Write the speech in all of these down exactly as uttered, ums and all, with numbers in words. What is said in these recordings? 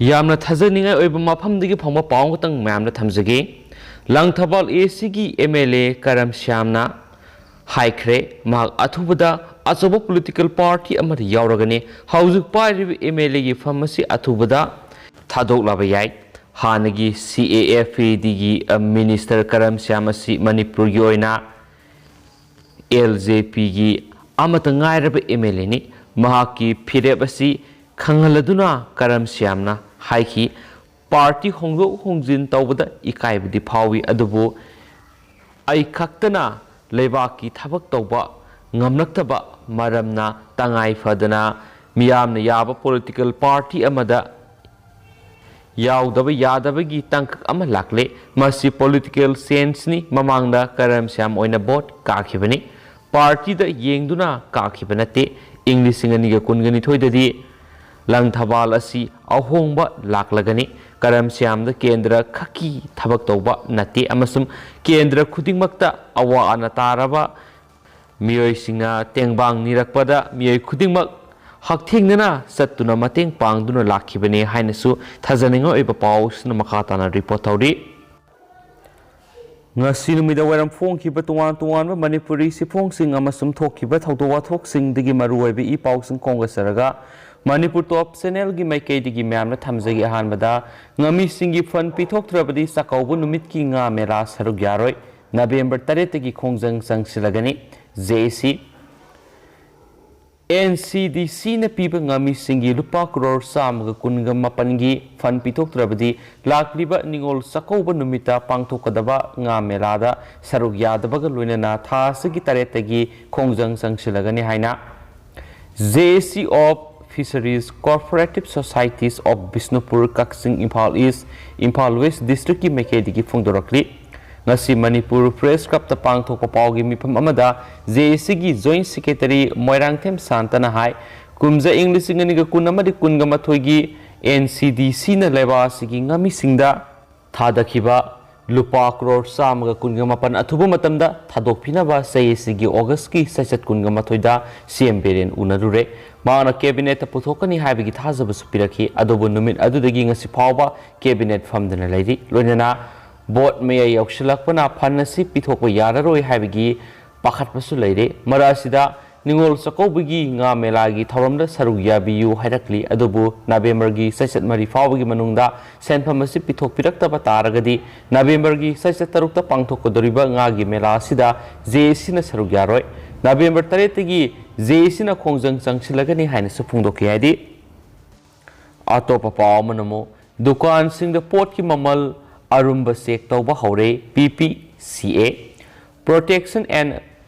ꯌꯥꯝꯅ ꯊꯥꯖꯅꯤꯡꯉꯥꯏ ꯑꯣꯏꯕ ꯃꯐꯝꯗꯒꯤ ꯐꯪꯕ ꯄꯥꯎ ꯑꯃꯈꯛꯇꯪ ꯃꯌꯥꯝꯗ ꯊꯝꯖꯒꯦ꯫ ꯂꯪꯊꯕꯥꯜ ꯑꯦ ꯁꯤꯒꯤ ꯑꯦꯝ ꯑꯦꯜ ꯑꯦ ꯀꯔꯝ ꯁ꯭ꯌꯥꯝꯅ ꯍꯥꯏꯈ꯭ꯔꯦ, ꯃꯍꯥꯛ ꯑꯊꯨꯕꯗ ꯑꯆꯧꯕ ꯄꯣꯂꯤꯇꯤꯀꯦꯜ ꯄꯥꯔꯇꯤ ꯑꯃꯗ ꯌꯥꯎꯔꯒꯅꯤ꯫ ꯍꯧꯖꯤꯛ ꯄꯥꯏꯔꯤꯕ ꯑꯦꯝ ꯑꯦꯜ ꯑꯦꯒꯤ ꯐꯝ ꯑꯁꯤ ꯑꯊꯨꯕꯗ ꯊꯥꯗꯣꯛꯂꯕ ꯌꯥꯏ꯫ ꯍꯥꯟꯅꯒꯤ ꯁꯤ ꯑꯦ ꯑꯦꯐ ꯑꯦ ꯗꯤꯒꯤ ꯃꯤꯅꯤꯁꯇꯔ ꯀꯔꯝ ꯁ꯭ꯌꯥꯝ ꯑꯁꯤ ꯃꯅꯤꯄꯨꯔꯒꯤ ꯑꯣꯏꯅ ꯑꯦꯜ ꯖꯦ ꯄꯤꯒꯤ ꯑꯃꯠꯇ ꯉꯥꯏꯔꯕ ꯑꯦꯝ ꯑꯦꯜ ꯑꯦꯅꯤ꯫ ꯃꯍꯥꯛꯀꯤ ꯐꯤꯔꯦꯞ ꯑꯁꯤ ꯈꯪꯍꯜꯂꯗꯨꯅ ꯀꯔꯝ ꯁ꯭ꯌꯥꯝꯅ ꯍꯥꯏꯈꯤ, "ꯄꯥꯔꯇꯤ ꯍꯣꯡꯗꯣꯛ ꯍꯣꯡꯖꯤꯟ ꯇꯧꯕꯗ ꯏꯀꯥꯏꯕꯗꯤ ꯐꯥꯎꯏ, ꯑꯗꯨꯕꯨ ꯑꯩ ꯈꯛꯇꯅ ꯂꯩꯕꯥꯛꯀꯤ ꯊꯕꯛ ꯇꯧꯕ ꯉꯝꯂꯛꯇꯕ ꯃꯔꯝꯅ ꯇꯉꯥꯏ ꯐꯗꯅ ꯃꯤꯌꯥꯝꯅ ꯌꯥꯕ ꯄꯣꯂꯤꯇꯤꯀꯦꯜ ꯄꯥꯔꯇꯤ ꯑꯃꯗ ꯌꯥꯎꯗꯕ ꯌꯥꯗꯕꯒꯤ ꯇꯥꯡꯀꯛ ꯑꯃ ꯂꯥꯛꯂꯦ꯫ ꯃꯁꯤ ꯄꯣꯂꯤꯇꯤꯀꯦꯜ ꯁꯦꯟꯁꯅꯤ꯫ ꯃꯃꯥꯡꯗ ꯀꯔꯝ ꯁ꯭ꯌꯥꯝ ꯑꯣꯏꯅ ꯚꯣꯠ ꯀꯥꯈꯤꯕꯅꯤ꯫ ꯄꯥꯔꯇꯤꯗ ꯌꯦꯡꯗꯨꯅ ꯀꯥꯈꯤꯕ ꯅꯠꯇꯦ꯫ ꯏꯪ ꯂꯤꯁꯤꯡ ꯑꯅꯤꯒ ꯀꯨꯟꯒ ꯅꯤꯊꯣꯏꯗꯗꯤ ꯂꯪꯊꯕꯥꯜ ꯑꯁꯤ ꯑꯍꯣꯡꯕ ꯂꯥꯛꯂꯒꯅꯤ꯫ ꯀꯔꯝ ꯁ꯭ꯌꯥꯝꯗ ꯀꯦꯟꯗ꯭ꯔ ꯈꯛꯀꯤ ꯊꯕꯛ ꯇꯧꯕ ꯅꯠꯇꯦ ꯑꯃꯁꯨꯡ ꯀꯦꯟꯗ꯭ꯔ ꯈꯨꯗꯤꯡꯃꯛꯇ ꯑꯋꯥ ꯑꯅꯥ ꯇꯥꯔꯕ ꯃꯤꯑꯣꯏꯁꯤꯡꯅ ꯇꯦꯡꯕꯥꯡ ꯅꯤꯔꯛꯄꯗ ꯃꯤꯑꯣꯏ ꯈꯨꯗꯤꯡꯃꯛ ꯍꯛꯊꯦꯡꯅꯅ ꯆꯠꯇꯨꯅ ꯃꯇꯦꯡ ꯄꯥꯡꯗꯨꯅ ꯂꯥꯛꯈꯤꯕꯅꯤ" ꯍꯥꯏꯅꯁꯨ ꯊꯥꯖꯅꯤꯡꯉꯥꯏ ꯑꯣꯏꯕ ꯄꯥꯎꯁꯤꯅ ꯃꯈꯥ ꯇꯥꯅ ꯔꯤꯄꯣꯔꯠ ꯇꯧꯔꯤ꯫ ꯉꯁꯤ ꯅꯨꯃꯤꯗꯥꯡ ꯋꯥꯏꯔꯝ ꯐꯣꯡꯈꯤꯕ ꯇꯣꯉꯥꯟ ꯇꯣꯉꯥꯟꯕ ꯃꯅꯤꯄꯨꯔꯤ ꯆꯦꯐꯣꯡꯁꯤꯡ ꯑꯃꯁꯨꯡ ꯊꯣꯛꯈꯤꯕ ꯊꯧꯗꯣꯛ ꯋꯥꯊꯣꯛꯁꯤꯡꯗꯒꯤ ꯃꯔꯨꯑꯣꯏꯕ ꯏ ꯄꯥꯎꯁꯤꯡ ꯈꯣꯝꯒꯠꯆꯔꯒ ꯃꯅꯤꯄꯨꯔ ꯇꯣꯞ ꯆꯦꯅꯦꯜꯒꯤ ꯃꯥꯏꯀꯩꯗꯒꯤ ꯃꯌꯥꯝꯅ ꯊꯝꯖꯒꯦ꯫ ꯑꯍꯥꯟꯕꯗ, ꯉꯥꯃꯤꯁꯤꯡꯒꯤ ꯐꯟ ꯄꯤꯊꯣꯛꯇ꯭ꯔꯕꯗꯤ ꯆꯥꯛꯀꯧꯕ ꯅꯨꯃꯤꯠꯀꯤ ꯉꯥ ꯃꯦꯂꯥ ꯁꯔꯨꯛ ꯌꯥꯔꯣꯏ꯫ ꯅꯕꯦꯝꯕꯔ ꯇꯔꯦꯠꯇꯒꯤ ꯈꯣꯡꯖꯪ ꯆꯪꯁꯤꯜꯂꯒꯅꯤ꯫ ꯖꯦ ꯑꯦ ꯁꯤ꯫ ꯑꯦꯟ ꯁꯤ ꯗꯤ ꯁꯤꯅ ꯄꯤꯕ ꯉꯥꯃꯤꯁꯤꯡꯒꯤ ꯂꯨꯄꯥ ꯀ꯭ꯔꯣꯔ ꯆꯥꯝꯃꯒ ꯀꯨꯟꯒ ꯃꯥꯄꯟꯒꯤ ꯐꯟ ꯄꯤꯊꯣꯛꯇ꯭ꯔꯕꯗꯤ ꯂꯥꯛꯂꯤꯕ ꯅꯤꯉꯣꯜ ꯆꯥꯛꯀꯧꯕ ꯅꯨꯃꯤꯠꯇ ꯄꯥꯡꯊꯣꯛꯀꯗꯕ ꯉꯥ ꯃꯦꯂꯥꯗ ꯁꯔꯨꯛ ꯌꯥꯗꯕꯒ ꯂꯣꯏꯅꯅ ꯊꯥ ꯑꯁꯤꯒꯤ ꯇꯔꯦꯠꯇꯒꯤ ꯈꯣꯡꯖꯪ ꯆꯪꯁꯤꯜꯂꯒꯅꯤ ꯍꯥꯏꯅ J A C of Fisheries Cooperative Societies of Bishnupur, ꯀꯛꯆꯤꯡ, ꯏꯝꯐꯥꯜ ꯏꯁ, ꯏꯝꯐꯥꯜ ꯋꯦꯁ ꯗꯤꯁꯇ꯭ꯔꯤꯛꯀꯤ ꯃꯥꯏꯀꯩꯗꯒꯤ ꯐꯣꯡꯗꯣꯔꯛꯂꯤ꯫ ꯉꯁꯤ ꯃꯅꯤꯄꯨꯔ ꯄ꯭ꯔꯦꯁ ꯀ꯭ꯂꯕꯇ ꯄꯥꯡꯊꯣꯛꯄ ꯄꯥꯎꯒꯤ ꯃꯤꯐꯝ ꯑꯃꯗ J A C ꯒꯤ ꯖꯣꯏꯟꯠ ꯁꯦꯀ꯭ꯔꯦꯇꯔꯤ ꯃꯣꯏꯔꯥꯡꯊꯦꯝ ꯁꯥꯟꯇꯅ ꯍꯥꯏ, ꯀꯨꯝꯖꯥ ꯏꯪ ꯂꯤꯁꯤꯡ ꯑꯅꯤꯒ ꯀꯨꯟ ꯑꯃꯗꯤ ꯀꯨꯟꯒ ꯃꯥꯊꯣꯏꯒꯤ N C D C ꯅ ꯂꯩꯕꯥꯛ ꯑꯁꯤꯒꯤ ꯉꯥꯃꯤꯁꯤꯡꯗ ꯊꯥꯗꯈꯤꯕ ꯂꯨꯄꯥ ꯀ꯭ꯔꯣꯔ ꯆꯥꯝꯃꯒ ꯀꯨꯟꯒ ꯃꯥꯄꯟ ꯑꯊꯨꯕ ꯃꯇꯝꯗ ꯊꯥꯗꯣꯛꯄꯤꯅꯕ ꯁꯤ ꯑꯦ ꯁꯤꯒꯤ ꯑꯣꯒꯁꯀꯤ ꯆꯩꯆꯠ ꯀꯨꯟꯒ ꯃꯥꯊꯣꯏꯗ ꯁꯤ ꯑꯦꯝ ꯕꯤꯔꯦꯟ ꯎꯅꯔꯨꯔꯦ꯫ ꯃꯍꯥꯛꯅ ꯀꯦꯕꯤꯅꯦꯠꯇ ꯄꯨꯊꯣꯛꯀꯅꯤ ꯍꯥꯏꯕꯒꯤ ꯊꯥꯖꯕꯁꯨ ꯄꯤꯔꯛꯈꯤ꯫ ꯑꯗꯨꯕꯨ ꯅꯨꯃꯤꯠ ꯑꯗꯨꯗꯒꯤ ꯉꯁꯤ ꯐꯥꯎꯕ ꯀꯦꯕꯤꯅꯦꯠ ꯐꯝꯗꯅ ꯂꯩꯔꯤ꯫ ꯂꯣꯏꯅꯅ ꯚꯣꯠ ꯃꯌꯥ ꯌꯧꯁꯤꯜꯂꯛꯄꯅ ꯐꯟ ꯑꯁꯤ ꯄꯤꯊꯣꯛꯄ ꯌꯥꯔꯔꯣꯏ ꯍꯥꯏꯕꯒꯤ ꯄꯥꯈꯠꯄꯁꯨ ꯂꯩꯔꯦ꯫ ꯃꯔꯛ ꯑꯁꯤꯗ ꯅꯤꯉꯣꯜ ꯆꯥꯛꯀꯧꯕꯒꯤ ꯉꯥ ꯃꯦꯂꯥꯒꯤ ꯊꯧꯔꯝꯗ ꯁꯔꯨꯛ ꯌꯥꯕꯤꯌꯨ ꯍꯥꯏꯔꯛꯂꯤ꯫ ꯑꯗꯨꯕꯨ ꯅꯕꯦꯝꯕꯔꯒꯤ ꯆꯩꯆꯠ ꯃꯔꯤ ꯐꯥꯎꯕꯒꯤ ꯃꯅꯨꯡꯗ ꯁꯦꯟꯐꯝ ꯑꯁꯤ ꯄꯤꯊꯣꯛꯄꯤꯔꯛꯇꯕ ꯇꯥꯔꯒꯗꯤ ꯅꯕꯦꯝꯕꯔꯒꯤ ꯆꯩꯆꯠ ꯇꯔꯨꯛꯇ ꯄꯥꯡꯊꯣꯛꯀꯗꯧꯔꯤꯕ ꯉꯥꯒꯤ ꯃꯦꯂꯥ ꯑꯁꯤꯗ ꯖꯦ ꯑꯦ ꯁꯤꯅ ꯁꯔꯨꯛ ꯌꯥꯔꯣꯏ꯫ ꯅꯕꯦꯝꯕꯔ ꯇꯔꯦꯠꯇꯒꯤ ꯖꯦ ꯑꯦ ꯁꯤꯅ ꯈꯣꯡꯖꯪ ꯆꯪꯁꯤꯜꯂꯒꯅꯤ ꯍꯥꯏꯅꯁꯨ ꯐꯣꯡꯗꯣꯛꯈꯤ꯫ ꯍꯥꯏꯗꯤ ꯑꯇꯣꯞꯄ ꯄꯥꯎ ꯑꯃꯅ ꯑꯃꯨꯛ ꯗꯨꯀꯥꯟꯁꯤꯡꯗ ꯄꯣꯠꯀꯤ ꯃꯃꯜ ꯑꯔꯨꯝꯕ ꯆꯦꯛ ꯇꯧꯕ ꯍꯧꯔꯦ꯫ ꯄꯤ ꯄꯤ ꯁꯤ ꯑꯦ, Protection and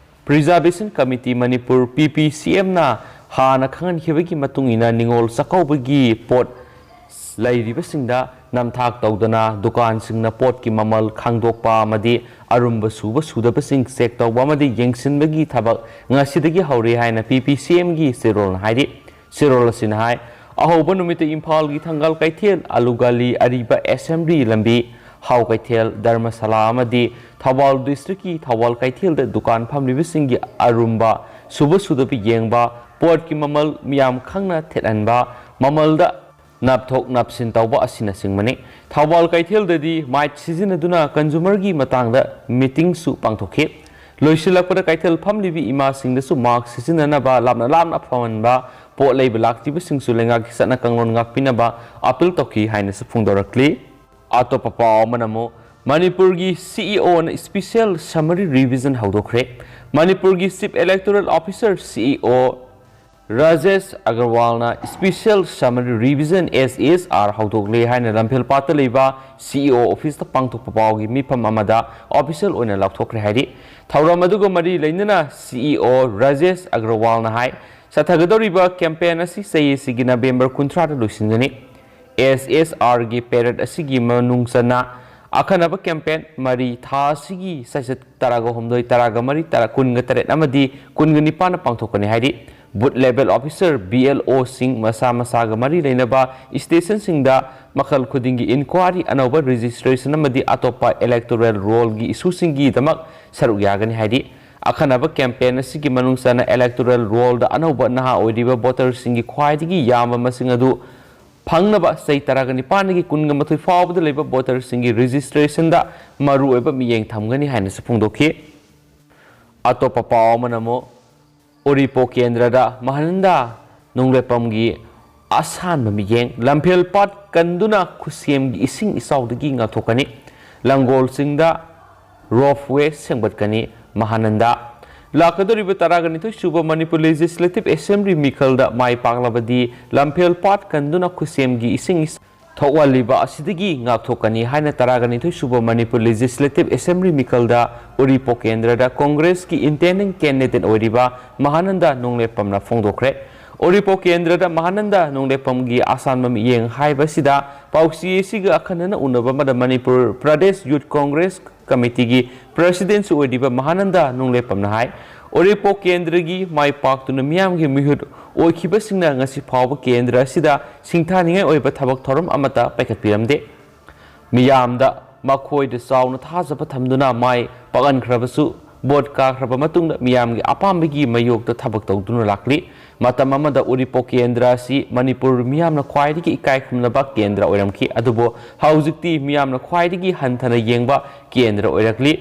Preservation Committee Manipur, ꯄꯤ ꯄꯤ ꯁꯤ ꯑꯦꯝꯅ ꯍꯥꯟꯅ ꯈꯪꯍꯟꯈꯤꯕꯒꯤ ꯃꯇꯨꯡ ꯏꯟꯅ ꯅꯤꯉꯣꯜ ꯆꯥꯛꯀꯧꯕꯒꯤ ꯄꯣꯠ ꯂꯩꯔꯤꯕꯁꯤꯡꯗ ꯅꯝꯊꯥꯛ ꯇꯧꯗꯅ ꯗꯨꯀꯥꯟꯁꯤꯡꯅ ꯄꯣꯠꯀꯤ ꯃꯃꯜ ꯈꯪꯗꯣꯛꯄ ꯑꯃꯗꯤ ꯑꯔꯨꯝꯕ ꯁꯨꯕ ꯁꯨꯗꯕꯁꯤꯡ ꯆꯦꯛ ꯇꯧꯕ ꯑꯃꯗꯤ ꯌꯦꯡꯁꯤꯟꯕꯒꯤ ꯊꯕꯛ ꯉꯁꯤꯗꯒꯤ ꯍꯧꯔꯦ ꯍꯥꯏꯅ ꯄꯤ ꯄꯤ ꯁꯤ ꯑꯦꯝꯒꯤ ꯆꯦꯔꯣꯜꯅ ꯍꯥꯏꯔꯤ꯫ ꯆꯦꯔꯣꯜ ꯑꯁꯤꯅ ꯍꯥꯏ, ꯑꯍꯧꯕ ꯅꯨꯃꯤꯠꯇ ꯏꯝꯐꯥꯜꯒꯤ ꯊꯪꯒꯥꯜ ꯀꯩꯊꯦꯜ, ꯑꯂꯨꯒꯥꯂꯤ, ꯑꯔꯤꯕ ꯑꯦꯁꯦꯝꯕ꯭ꯂꯤ ꯂꯝꯕꯤ, ꯍꯥꯎ ꯀꯩꯊꯦꯜ, ꯙꯔꯃꯁꯥꯂꯥ ꯑꯃꯗꯤ ꯊꯧꯕꯥꯜ ꯗꯤꯁꯇ꯭ꯔꯤꯛꯀꯤ ꯊꯧꯕꯥꯜ ꯀꯩꯊꯦꯜꯗ ꯗꯨꯀꯥꯟ ꯐꯝꯂꯤꯕꯁꯤꯡꯒꯤ ꯑꯔꯨꯝꯕ ꯁꯨꯕ ꯁꯨꯗꯕ ꯌꯦꯡꯕ, ꯄꯣꯠꯀꯤ ꯃꯃꯜ ꯃꯤꯌꯥꯝ ꯈꯪꯅ ꯊꯦꯠꯍꯟꯕ, ꯃꯃꯜꯗ ꯅꯥꯞꯊꯣꯛ ꯅꯥꯞꯁꯤꯟ ꯇꯧꯕ ꯑꯁꯤꯅꯆꯤꯡꯕꯅꯤ꯫ ꯊꯧꯕꯥꯜ ꯀꯩꯊꯦꯜꯗꯗꯤ ꯃꯥꯏꯛ ꯁꯤꯖꯤꯟꯅꯗꯨꯅ ꯀꯟꯖꯨꯃꯔꯒꯤ ꯃꯇꯥꯡꯗ ꯃꯤꯇꯤꯡꯁꯨ ꯄꯥꯡꯊꯣꯛꯈꯤ꯫ ꯂꯣꯏꯁꯤꯜꯂꯛꯄꯗ ꯀꯩꯊꯦꯜ ꯐꯝꯂꯤꯕ ꯏꯃꯥꯁꯤꯡꯗꯁꯨ ꯃꯥꯛꯁ ꯁꯤꯖꯤꯟꯅꯅꯕ, ꯂꯥꯞꯅ ꯂꯥꯞꯅ ꯐꯝꯍꯟꯕ, ꯄꯣꯠ ꯂꯩꯕ ꯂꯥꯛꯇ꯭ꯔꯤꯕꯁꯤꯡꯁꯨ ꯂꯩꯉꯥꯛꯀꯤ ꯆꯠꯅ ꯀꯥꯡꯂꯣꯟ ꯉꯥꯛꯄꯤꯅꯕ ꯑꯥꯄꯤꯜ ꯇꯧꯈꯤ ꯍꯥꯏꯅꯁꯨ ꯐꯣꯡꯗꯣꯔꯛꯂꯤ꯫ ꯑꯇꯣꯞꯄ ꯄꯥꯎ ꯑꯃꯅ ꯑꯃꯨꯛ ꯃꯅꯤꯄꯨꯔꯒꯤ ꯁꯤ ꯏ ꯑꯣꯅ special summary revision ꯍꯧꯗꯣꯛꯈ꯭ꯔꯦ꯫ ꯃꯅꯤꯄꯨꯔꯒꯤ Chief Electoral Officer, ꯁꯤ ꯏ ꯑꯣ, ꯔꯥꯖꯦꯁ ꯑꯒꯔꯋꯥꯜꯅ special summary revision, ꯑꯦꯁ ꯑꯦꯁ ꯑꯥꯔ, ꯍꯧꯗꯣꯛꯂꯦ ꯍꯥꯏꯅ ꯂꯝꯐꯦꯜꯄꯥꯠꯇ ꯂꯩꯕ ꯁꯤ ꯏ ꯑꯣ ꯑꯣꯐꯤꯁꯇ ꯄꯥꯡꯊꯣꯛꯄ ꯄꯥꯎꯒꯤ ꯃꯤꯐꯝ ꯑꯃꯗ ꯑꯣꯐꯤꯁꯤꯌꯦꯜ ꯑꯣꯏꯅ ꯂꯥꯎꯊꯣꯛꯈ꯭ꯔꯦ ꯍꯥꯏꯔꯤ꯫ ꯊꯧꯔꯝ ꯑꯗꯨꯒ ꯃꯔꯤ ꯂꯩꯅꯅ ꯁꯤ ꯏ ꯑꯣ ꯔꯥꯖꯦꯁ ꯑꯒꯔꯋꯥꯜꯅ ꯍꯥꯏ, ꯆꯠꯊꯒꯗꯧꯔꯤꯕ ꯀꯦꯝꯄꯦꯟ ꯑꯁꯤ ꯆꯍꯤꯁꯤꯒꯤ ꯅꯕꯦꯝꯕꯔ ꯀꯨꯟꯊ꯭ꯔꯥꯗ ꯂꯣꯏꯁꯤꯟꯒꯅꯤ꯫ ꯑꯦꯁ ꯑꯦꯁ ꯑꯥꯔꯒꯤ ꯄꯦꯔꯦꯗ ꯑꯁꯤꯒꯤ ꯃꯅꯨꯡ ꯆꯟꯅ ꯑꯈꯟꯅꯕ ꯀꯦꯝꯄꯦꯟ ꯃꯔꯤ, ꯊꯥ ꯑꯁꯤꯒꯤ ꯆꯩꯆꯠ ꯇꯔꯥꯒ ꯍꯨꯝꯗꯣꯏ, ꯇꯔꯥꯒ ꯃꯔꯤ, ꯇꯔꯥ, ꯀꯨꯟꯒ ꯇꯔꯦꯠ ꯑꯃꯗꯤ ꯀꯨꯟꯒ ꯅꯤꯄꯥꯟꯗ ꯄꯥꯡꯊꯣꯛꯀꯅꯤ ꯍꯥꯏꯔꯤ꯫ Booth Level Officer, B L O ꯁꯤꯡ ꯃꯁꯥ ꯃꯁꯥꯒ ꯃꯔꯤ ꯂꯩꯅꯕ ꯁ꯭ꯇꯦꯁꯟꯁꯤꯡꯗ ꯃꯈꯜ ꯈꯨꯗꯤꯡꯒꯤ ꯏꯟꯀ꯭ꯋꯥꯔꯤ, ꯑꯅꯧꯕ ꯔꯦꯖꯤꯁꯇ꯭ꯔꯦꯁꯟ ꯑꯃꯗꯤ ꯑꯇꯣꯞꯄ ꯏꯂꯦꯛꯇꯣꯔꯦꯜ ꯔꯣꯜꯒꯤ ꯏꯁꯨꯁꯤꯡꯒꯤꯗꯃꯛ ꯁꯔꯨꯛ ꯌꯥꯒꯅꯤ ꯍꯥꯏꯔꯤ꯫ ꯑꯈꯟꯅꯕ ꯀꯦꯝꯄꯦꯟ ꯑꯁꯤꯒꯤ ꯃꯅꯨꯡ ꯆꯟꯅ ꯏꯂꯦꯛꯇꯣꯔꯦꯜ ꯔꯣꯜꯗ ꯑꯅꯧꯕ ꯅꯍꯥ ꯑꯣꯏꯔꯤꯕ ꯚꯣꯇꯔꯁꯤꯡꯒꯤ ꯈ꯭ꯋꯥꯏꯗꯒꯤ ꯌꯥꯝꯕ ꯃꯁꯤꯡ ꯑꯗꯨ ꯐꯪꯅꯕ ꯆꯍꯤ ꯇꯔꯥꯒ ꯅꯤꯄꯥꯟꯗꯒꯤ ꯀꯨꯟꯒ ꯃꯥꯊꯣꯏ ꯐꯥꯎꯕꯗ ꯂꯩꯕ ꯚꯣꯇꯔꯁꯤꯡꯒꯤ ꯔꯦꯖꯤꯁꯇ꯭ꯔꯦꯁꯟꯗ ꯃꯔꯨꯑꯣꯏꯕ ꯃꯤꯠꯌꯦꯡ ꯊꯝꯒꯅꯤ ꯍꯥꯏꯅꯁꯨ ꯐꯣꯡꯗꯣꯛꯈꯤ꯫ ꯑꯇꯣꯞꯄ ꯄꯥꯎ ꯑꯃꯅ ꯑꯃꯨꯛ ꯎꯔꯤꯄꯣꯛ ꯀꯦꯟꯗ꯭ꯔꯗ ꯃꯍꯥꯅꯟꯗ ꯅꯣꯡꯂꯩꯄꯝꯒꯤ ꯑꯁꯥꯟꯕ ꯃꯤꯠꯌꯦꯡ, ꯂꯝꯐꯦꯜ ꯄꯥꯠ ꯀꯟꯗꯨꯅ ꯈꯨꯁꯦꯝꯒꯤ ꯏꯁꯤꯡ ꯏꯆꯥꯎꯗꯒꯤ ꯉꯥꯛꯊꯣꯛꯀꯅꯤ꯫ ꯂꯪꯒꯣꯜꯁꯤꯡꯗ ꯔꯣꯞꯋꯦ ꯁꯦꯝꯒꯠꯀꯅꯤ꯫ ꯃꯍꯥꯅꯟꯗ ꯂꯥꯛꯀꯗꯧꯔꯤꯕ ꯇꯔꯥꯒ ꯅꯤꯊꯣꯏ ꯁꯨꯕ ꯃꯅꯤꯄꯨꯔ ꯂꯦꯖꯤꯁꯂꯦꯇꯤꯚ ꯑꯦꯁꯦꯝꯕ꯭ꯂꯤ ꯃꯤꯈꯜꯗ ꯃꯥꯏ ꯄꯥꯛꯂꯕꯗꯤ ꯂꯝꯐꯦꯜ ꯄꯥꯠ ꯀꯟꯗꯨꯅ ꯈꯨꯁꯦꯝꯒꯤ ꯏꯁꯤꯡ ꯊꯣꯛꯍꯜꯂꯤꯕ ꯑꯁꯤꯗꯒꯤ ꯉꯥꯛꯊꯣꯛꯀꯅꯤ ꯍꯥꯏꯅ ꯇꯔꯥꯒ ꯅꯤꯊꯣꯏ ꯁꯨꯕ ꯃꯅꯤꯄꯨꯔ ꯂꯦꯖꯤꯁꯂꯦꯇꯤꯚ ꯑꯦꯁꯦꯝꯕ꯭ꯂꯤ ꯃꯤꯈꯜꯗ ꯎꯔꯤꯄꯣꯛ ꯀꯦꯟꯗ꯭ꯔꯗ ꯀꯣꯡꯒ꯭ꯔꯦꯁꯀꯤ ꯏꯟꯇꯦꯟꯗꯤꯡ ꯀꯦꯟꯗꯤꯗꯦꯠ ꯑꯣꯏꯔꯤꯕ ꯃꯍꯥꯅꯟꯗ ꯅꯣꯡꯂꯦꯄꯝꯅ ꯐꯣꯡꯗꯣꯛꯈ꯭ꯔꯦ꯫ ꯎꯔꯤꯄꯣꯛ ꯀꯦꯟꯗ꯭ꯔꯗ ꯃꯍꯥꯅꯟꯗ ꯅꯣꯡꯂꯦꯄꯝꯒꯤ ꯑꯁꯥꯟꯕ ꯃꯤꯠꯌꯦꯡ ꯍꯥꯏꯕꯁꯤꯗ ꯄꯥꯎꯆꯦ ꯑꯁꯤꯒ ꯑꯈꯟꯅꯅ ꯎꯅꯕ ꯑꯃꯗ ꯃꯅꯤꯄꯨꯔ ꯄ꯭ꯔꯗꯦꯁ ꯌꯨꯊ ꯀꯣꯡꯒ꯭ꯔꯦꯁ ꯀꯃꯤꯇꯤꯒꯤ ꯄ꯭ꯔꯁꯤꯗꯦꯟꯁꯨ ꯑꯣꯏꯔꯤꯕ ꯃꯍꯥꯅꯟꯗ ꯅꯣꯡꯂꯦꯄꯝꯅ ꯍꯥꯏ, ꯎꯔꯤꯄꯣꯛ ꯀꯦꯟꯗ꯭ꯔꯒꯤ ꯃꯥꯏ ꯄꯥꯛꯇꯨꯅ ꯃꯤꯌꯥꯝꯒꯤ ꯃꯤꯍꯨꯠ ꯑꯣꯏꯈꯤꯕꯁꯤꯡꯅ ꯉꯁꯤ ꯐꯥꯎꯕ ꯀꯦꯟꯗ꯭ꯔ ꯑꯁꯤꯗ ꯁꯤꯡꯊꯥꯅꯤꯡꯉꯥꯏ ꯑꯣꯏꯕ ꯊꯕꯛ ꯊꯧꯔꯝ ꯑꯃꯠꯇ ꯄꯥꯏꯈꯠꯄꯤꯔꯝꯗꯦ꯫ ꯃꯤꯌꯥꯝꯗ ꯃꯈꯣꯏꯗ ꯆꯥꯎꯅ ꯊꯥꯖꯕ ꯊꯝꯗꯨꯅ ꯃꯥꯏ ꯄꯥꯛꯍꯟꯈ꯭ꯔꯕꯁꯨ, ꯚꯣꯠ ꯀꯥꯈ꯭ꯔꯕ ꯃꯇꯨꯡꯗ ꯃꯤꯌꯥꯝꯒꯤ ꯑꯄꯥꯝꯕꯒꯤ ꯃꯥꯌꯣꯛꯇ ꯊꯕꯛ ꯇꯧꯗꯨꯅ ꯂꯥꯛꯂꯤ꯫ ꯃꯇꯝ ꯑꯃꯗ ꯎꯔꯤꯄꯣꯛ ꯀꯦꯟꯗ꯭ꯔ ꯑꯁꯤ ꯃꯅꯤꯄꯨꯔ ꯃꯤꯌꯥꯝꯅ ꯈ꯭ꯋꯥꯏꯗꯒꯤ ꯏꯀꯥꯏ ꯈꯨꯝꯅꯕ ꯀꯦꯟꯗ꯭ꯔ ꯑꯣꯏꯔꯝꯈꯤ, ꯑꯗꯨꯕꯨ ꯍꯧꯖꯤꯛꯇꯤ ꯃꯤꯌꯥꯝꯅ ꯈ꯭ꯋꯥꯏꯗꯒꯤ ꯍꯟꯊꯅ ꯌꯦꯡꯕ ꯀꯦꯟꯗ꯭ꯔ ꯑꯣꯏꯔꯛꯂꯤ꯫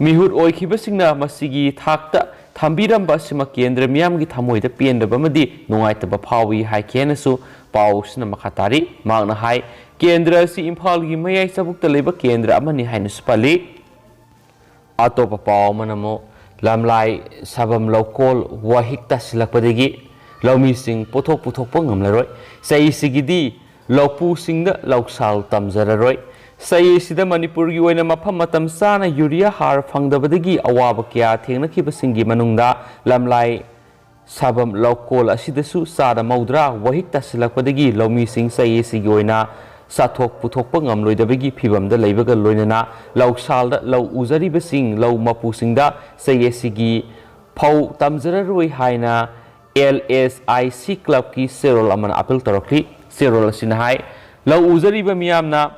ꯃꯤꯍꯨꯠ ꯑꯣꯏꯈꯤꯕꯁꯤꯡꯅ ꯃꯁꯤꯒꯤ ꯊꯥꯛꯇ ꯊꯝꯕꯤꯔꯝꯕ ꯑꯁꯤꯃꯛ ꯀꯦꯟꯗ꯭ꯔ ꯃꯤꯌꯥꯝꯒꯤ ꯊꯃꯣꯏꯗ ꯄꯦꯟꯗꯕ ꯑꯃꯗꯤ ꯅꯨꯡꯉꯥꯏꯇꯕ ꯐꯥꯎꯏ ꯍꯥꯏꯈꯤ ꯍꯥꯏꯅꯁꯨ ꯄꯥꯎꯁꯤꯅ ꯃꯈꯥ ꯇꯥꯔꯤ꯫ ꯃꯍꯥꯛꯅ ꯍꯥꯏ, ꯀꯦꯟꯗ꯭ꯔ ꯑꯁꯤ ꯏꯝꯐꯥꯜꯒꯤ ꯃꯌꯥꯏ ꯆꯕꯨꯛꯇ ꯂꯩꯕ ꯀꯦꯟꯗ꯭ꯔ ꯑꯃꯅꯤ ꯍꯥꯏꯅꯁꯨ ꯄꯜꯂꯤ꯫ ꯑꯇꯣꯞꯄ ꯄꯥꯎ ꯑꯃꯅ ꯑꯃꯨꯛ ꯂꯝꯂꯥꯏ ꯁꯥꯐꯝ ꯂꯧꯀꯣꯜ ꯋꯥꯍꯤꯛ ꯇꯥꯁꯤꯜꯂꯛꯄꯗꯒꯤ ꯂꯧꯃꯤꯁꯤꯡ ꯄꯣꯠꯊꯣꯛ ꯄꯨꯊꯣꯛꯄ ꯉꯝꯂꯔꯣꯏ꯫ ꯆꯍꯤꯁꯤꯒꯤꯗꯤ ꯂꯧꯄꯨꯁꯤꯡꯗ ꯂꯧꯁꯥꯜ ꯇꯝꯖꯔꯔꯣꯏ꯫ ꯆꯍꯤꯁꯤꯗ ꯃꯅꯤꯄꯨꯔꯒꯤ ꯑꯣꯏꯅ ꯃꯐꯝ ꯃꯇꯝ ꯆꯥꯅ ꯌꯨꯔꯤꯌꯥ ꯍꯥꯔ ꯐꯪꯗꯕꯗꯒꯤ ꯑꯋꯥꯕ ꯀꯌꯥ ꯊꯦꯡꯅꯈꯤꯕꯁꯤꯡꯒꯤ ꯃꯅꯨꯡꯗ ꯂꯝꯂꯥꯏ ꯁꯥꯐꯝ ꯂꯧꯀꯣꯜ ꯑꯁꯤꯗꯁꯨ ꯆꯥꯗ ꯃꯧꯗ꯭ꯔꯥ ꯋꯥꯍꯤꯛ ꯇꯥꯁꯤꯜꯂꯛꯄꯗꯒꯤ ꯂꯧꯃꯤꯁꯤꯡ ꯆꯍꯤꯁꯤꯒꯤ ꯑꯣꯏꯅ ꯆꯥꯊꯣꯛ ꯄꯨꯊꯣꯛꯄ ꯉꯝꯂꯣꯏꯗꯕꯒꯤ ꯐꯤꯚꯝꯗ ꯂꯩꯕꯒ ꯂꯣꯏꯅꯅ ꯂꯧꯁꯥꯜꯗ ꯂꯧ ꯎꯖꯔꯤꯕꯁꯤꯡ ꯂꯧ ꯃꯄꯨꯁꯤꯡꯗ ꯆꯍꯤꯁꯤꯒꯤ ꯐꯧ ꯇꯝꯖꯔꯔꯣꯏ ꯍꯥꯏꯅ ꯑꯦꯜ ꯑꯦꯁ ꯑꯥꯏ ꯁꯤ ꯀ꯭ꯂꯕꯀꯤ ꯆꯦꯔꯣꯜ ꯑꯃꯅ ꯑꯥꯄꯤꯜ ꯇꯧꯔꯛꯂꯤ꯫ ꯆꯦꯔꯣꯜ ꯑꯁꯤꯅ ꯍꯥꯏ, ꯂꯧ ꯎꯖꯔꯤꯕ ꯃꯤꯌꯥꯝꯅ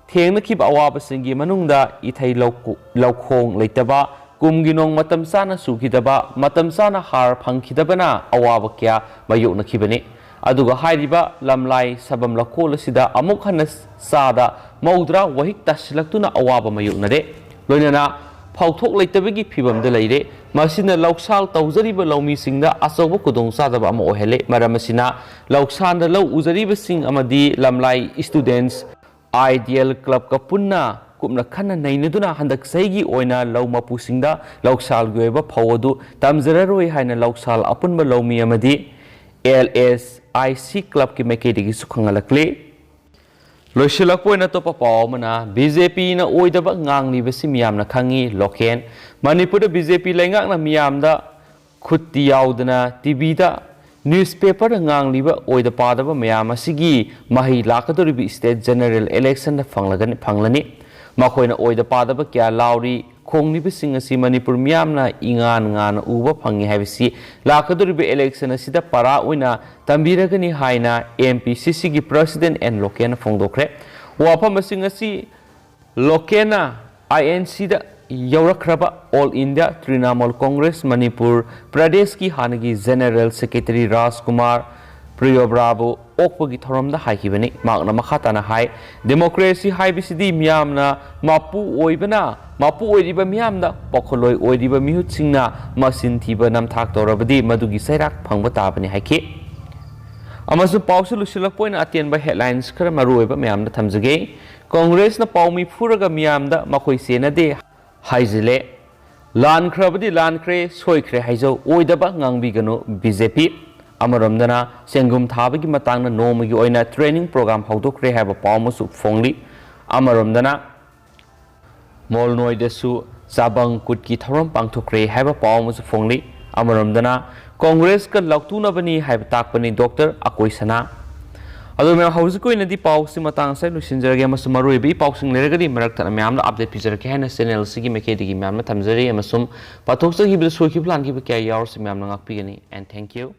ꯊꯦꯡꯅꯈꯤꯕ ꯑꯋꯥꯕꯁꯤꯡꯒꯤ ꯃꯅꯨꯡꯗ ꯏꯊꯩ ꯂꯧꯈꯣ-, ꯂꯧꯈꯣꯡ ꯂꯩꯇꯕ, ꯀꯨꯝꯒꯤ ꯅꯣꯡ ꯃꯇꯝ ꯆꯥꯅ ꯆꯨꯈꯤꯗꯕ, ꯃꯇꯝ ꯆꯥꯅ ꯍꯥꯔ ꯐꯪꯈꯤꯗꯕꯅ ꯑꯋꯥꯕ ꯀꯌꯥ ꯃꯥꯌꯣꯛꯅꯈꯤꯕꯅꯤ꯫ ꯑꯗꯨꯒ ꯍꯥꯏꯔꯤꯕ ꯂꯝꯂꯥꯏ ꯁꯕꯝ ꯂꯧꯀꯣꯜ ꯑꯁꯤꯗ ꯑꯃꯨꯛ ꯍꯟꯅ ꯆꯥꯗ ꯃꯧꯗ꯭ꯔꯥ ꯋꯥꯍꯤꯛ ꯇꯥꯁꯤꯜꯂꯛꯇꯨꯅ ꯑꯋꯥꯕ ꯃꯥꯌꯣꯛꯅꯔꯦ꯫ ꯂꯣꯏꯅꯅ ꯐꯧꯊꯣꯛ ꯂꯩꯇꯕꯒꯤ ꯐꯤꯚꯝꯗ ꯂꯩꯔꯦ꯫ ꯃꯁꯤꯅ ꯂꯧꯁꯥꯜ ꯇꯧꯖꯔꯤꯕ ꯂꯧꯃꯤꯁꯤꯡꯗ ꯑꯆꯧꯕ ꯈꯨꯗꯣꯡꯆꯥꯗꯕ ꯑꯃ ꯑꯣꯏꯍꯜꯂꯦ꯫ ꯃꯔꯝ ꯑꯁꯤꯅ ꯂꯧꯁꯥꯟꯗ ꯂꯧ ꯎꯖꯔꯤꯕꯁꯤꯡ ꯑꯃꯗꯤ ꯂꯝꯂꯥꯏ ꯁ꯭ꯇꯨꯗꯦꯟꯠꯁ ꯑꯥꯏꯗꯤꯌꯦꯜ ꯀ꯭ꯂꯕꯀ ꯄꯨꯟꯅ ꯀꯨꯞꯅ ꯈꯟꯅ ꯅꯩꯅꯗꯨꯅ ꯍꯟꯗꯛ ꯆꯍꯤꯒꯤ ꯑꯣꯏꯅ ꯂꯧ ꯃꯄꯨꯁꯤꯡꯗ ꯂꯧꯁꯥꯜꯒꯤ ꯑꯣꯏꯕ ꯐꯧ ꯑꯗꯨ ꯇꯝꯖꯔꯔꯣꯏ ꯍꯥꯏꯅ ꯂꯧꯁꯥꯜ ꯑꯄꯨꯟꯕ ꯂꯧꯃꯤ ꯑꯃꯗꯤ ꯑꯦꯜ ꯑꯦꯁ ꯑꯥꯏ ꯁꯤ ꯀ꯭ꯂꯕꯀꯤ ꯃꯥꯏꯀꯩꯗꯒꯤꯁꯨ ꯈꯪꯍꯜꯂꯛꯂꯤ꯫ ꯂꯣꯏꯁꯤꯜꯂꯛꯄ ꯑꯣꯏꯅ ꯑꯇꯣꯞꯄ ꯄꯥꯎ ꯑꯃꯅ, ꯕꯤ ꯖꯦ ꯄꯤꯅ ꯑꯣꯏꯗꯕ ꯉꯥꯡꯂꯤꯕꯁꯤ ꯃꯤꯌꯥꯝꯅ ꯈꯪꯉꯤ, ꯂꯣꯀꯦꯟ꯫ ꯃꯅꯤꯄꯨꯔꯗ ꯕꯤ ꯖꯦ ꯄꯤ ꯂꯩꯉꯥꯛꯅ ꯃꯤꯌꯥꯝꯗ ꯈꯨꯠꯇꯤ ꯌꯥꯎꯗꯅ ꯇꯤ ꯚꯤꯗ, ꯅ꯭ꯌꯨꯁꯄꯦꯄꯔꯗ ꯉꯥꯡꯂꯤꯕ ꯑꯣꯏꯗ ꯄꯥꯗꯕ ꯃꯌꯥꯝ ꯑꯁꯤꯒꯤ ꯃꯍꯩ ꯂꯥꯛꯀꯗꯧꯔꯤꯕ ꯁ꯭ꯇꯦꯠ ꯖꯦꯅꯔꯦꯜ ꯏꯂꯦꯛꯁꯟꯗ ꯐꯪꯂꯒꯅꯤ, ꯐꯪꯂꯅꯤ꯫ ꯃꯈꯣꯏꯅ ꯑꯣꯏꯗ ꯄꯥꯗꯕ ꯀꯌꯥ ꯂꯥꯎꯔꯤ, ꯈꯣꯡꯂꯤꯕꯁꯤꯡ ꯑꯁꯤ ꯃꯅꯤꯄꯨꯔ ꯃꯤꯌꯥꯝꯅ ꯏꯉꯥꯟ ꯉꯥꯟꯅ ꯎꯕ ꯐꯪꯉꯤ ꯍꯥꯏꯕꯁꯤ ꯂꯥꯛꯀꯗꯧꯔꯤꯕ ꯏꯂꯦꯛꯁꯟ ꯑꯁꯤꯗ ꯄꯔꯥ ꯑꯣꯏꯅ ꯇꯝꯕꯤꯔꯒꯅꯤ ꯍꯥꯏꯅ ꯑꯦꯝ ꯄꯤ ꯁꯤ ꯁꯤꯒꯤ ꯄ꯭ꯔꯁꯤꯗꯦꯟꯠ ꯑꯦꯟ ꯂꯣꯀꯦꯟꯅ ꯐꯣꯡꯗꯣꯛꯈ꯭ꯔꯦ꯫ ꯋꯥꯐꯝꯁꯤꯡ ꯑꯁꯤ ꯂꯣꯀꯦꯟꯅ ꯑꯥꯏ ꯑꯦꯟ ꯁꯤꯗ ꯌꯧꯔꯛꯈ꯭ꯔꯕ ꯑꯣꯜ ꯏꯟꯗꯤꯌꯥ ꯇ꯭ꯔꯤꯅꯥꯃꯣꯜ ꯀꯣꯡꯒ꯭ꯔꯦꯁ ꯃꯅꯤꯄꯨꯔ ꯄ꯭ꯔꯗꯦꯁꯀꯤ ꯍꯥꯟꯅꯒꯤ ꯖꯦꯅꯔꯦꯜ ꯁꯦꯀ꯭ꯔꯦꯇꯔꯤ ꯔꯥꯖꯀꯨꯃꯥꯔ ꯄ꯭ꯔꯤꯌꯣꯕ꯭ꯔꯥꯕꯨ ꯑꯣꯛꯄꯒꯤ ꯊꯧꯔꯝꯗ ꯍꯥꯏꯈꯤꯕꯅꯤ꯫ ꯃꯍꯥꯛꯅ ꯃꯈꯥ ꯇꯥꯅ ꯍꯥꯏ, ꯗꯦꯃꯣꯀ꯭ꯔꯦꯁꯤ ꯍꯥꯏꯕꯁꯤꯗꯤ ꯃꯤꯌꯥꯝꯅ ꯃꯄꯨ ꯑꯣꯏꯕꯅ, ꯃꯄꯨ ꯑꯣꯏꯔꯤꯕ ꯃꯤꯌꯥꯝꯗ ꯄꯥꯎꯈꯣꯜꯂꯣꯏ ꯑꯣꯏꯔꯤꯕ ꯃꯤꯍꯨꯠꯁꯤꯡꯅ ꯃꯆꯤꯟ ꯊꯤꯕ ꯅꯝꯊꯥꯛ ꯇꯧꯔꯕꯗꯤ ꯃꯗꯨꯒꯤ ꯆꯩꯔꯥꯛ ꯐꯪꯕ ꯇꯥꯕꯅꯤ ꯍꯥꯏꯈꯤ꯫ ꯑꯃꯁꯨꯡ ꯄꯥꯎꯁꯦ ꯂꯣꯏꯁꯤꯜꯂꯛꯄ ꯑꯣꯏꯅ ꯑꯇꯦꯟꯕ ꯍꯦꯗꯂꯥꯏꯟꯁ ꯈꯔ ꯃꯔꯨ ꯑꯣꯏꯕ ꯃꯌꯥꯝꯗ ꯊꯝꯖꯒꯦ꯫ ꯀꯣꯡꯒ꯭ꯔꯦꯁꯅ ꯄꯥꯎꯃꯤ ꯐꯨꯔꯒ ꯃꯤꯌꯥꯝꯗ ꯃꯈꯣꯏ ꯆꯦꯟꯅꯗꯦ ꯍꯥꯏꯖꯤꯜꯂꯦ꯫ ꯂꯥꯟꯈ꯭ꯔꯕꯗꯤ ꯂꯥꯟꯈ꯭ꯔꯦ, ꯁꯣꯏꯈ꯭ꯔꯦ ꯍꯥꯏꯖꯧ, ꯑꯣꯏꯗꯕ ꯉꯥꯡꯕꯤꯒꯅꯨ ꯕꯤ ꯖꯦ ꯄꯤ꯫ ꯑꯃꯔꯣꯝꯗꯅ ꯆꯦꯡꯒꯨꯝ ꯊꯥꯕꯒꯤ ꯃꯇꯥꯡꯗ ꯅꯣꯡꯃꯒꯤ ꯑꯣꯏꯅ ꯇ꯭ꯔꯦꯅꯤꯡ ꯄ꯭ꯔꯣꯒ꯭ꯔꯥꯝ ꯍꯧꯗꯣꯛꯈ꯭ꯔꯦ ꯍꯥꯏꯕ ꯄꯥꯎ ꯑꯃꯁꯨ ꯐꯣꯡꯂꯤ꯫ ꯑꯃꯔꯣꯝꯗꯅ ꯃꯣꯜꯅꯣꯏꯗꯁꯨ ꯆꯥꯕꯪ ꯀꯨꯠꯀꯤ ꯊꯧꯔꯝ ꯄꯥꯡꯊꯣꯛꯈ꯭ꯔꯦ ꯍꯥꯏꯕ ꯄꯥꯎ ꯑꯃꯁꯨ ꯐꯣꯡꯂꯤ꯫ ꯑꯃꯔꯣꯝꯗꯅ ꯀꯣꯡꯒ꯭ꯔꯦꯁꯀ ꯂꯥꯎꯇꯨꯅꯕꯅꯤ ꯍꯥꯏꯕ ꯇꯥꯛꯄꯅꯤ ꯗꯣꯛꯇꯔ ꯑꯀꯣꯏ ꯁꯅꯥ꯫ ꯑꯗꯨ ꯃꯌꯥꯝ, ꯍꯧꯖꯤꯛꯀꯤ ꯑꯣꯏꯅꯗꯤ ꯄꯥꯎꯁꯤ ꯃꯇꯥꯡ ꯑꯁꯤꯗ ꯂꯣꯏꯁꯤꯟꯖꯔꯒꯦ ꯑꯃꯁꯨꯡ ꯃꯔꯨꯑꯣꯏꯕ ꯏ ꯄꯥꯎꯁꯤꯡ ꯂꯩꯔꯒꯗꯤ ꯃꯔꯛ ꯊꯠꯅ ꯃꯌꯥꯝꯗ ꯑꯞꯗꯦꯠ ꯄꯤꯖꯔꯛꯀꯦ ꯍꯥꯏꯅ ꯆꯦꯅꯦꯜꯁꯤꯒꯤ ꯃꯥꯏꯀꯩꯗꯒꯤ ꯃꯌꯥꯝꯅ ꯊꯝꯖꯔꯤ ꯑꯃꯁꯨꯡ ꯄꯥꯊꯣꯛꯆꯈꯤꯕꯗ ꯁꯣꯏꯈꯤꯕ ꯂꯥꯟꯈꯤꯕ ꯀꯌꯥ ꯌꯥꯎꯔꯁꯨ ꯃꯌꯥꯝꯅ ꯉꯥꯛꯄꯤꯒꯅꯤ꯫ And thank you꯫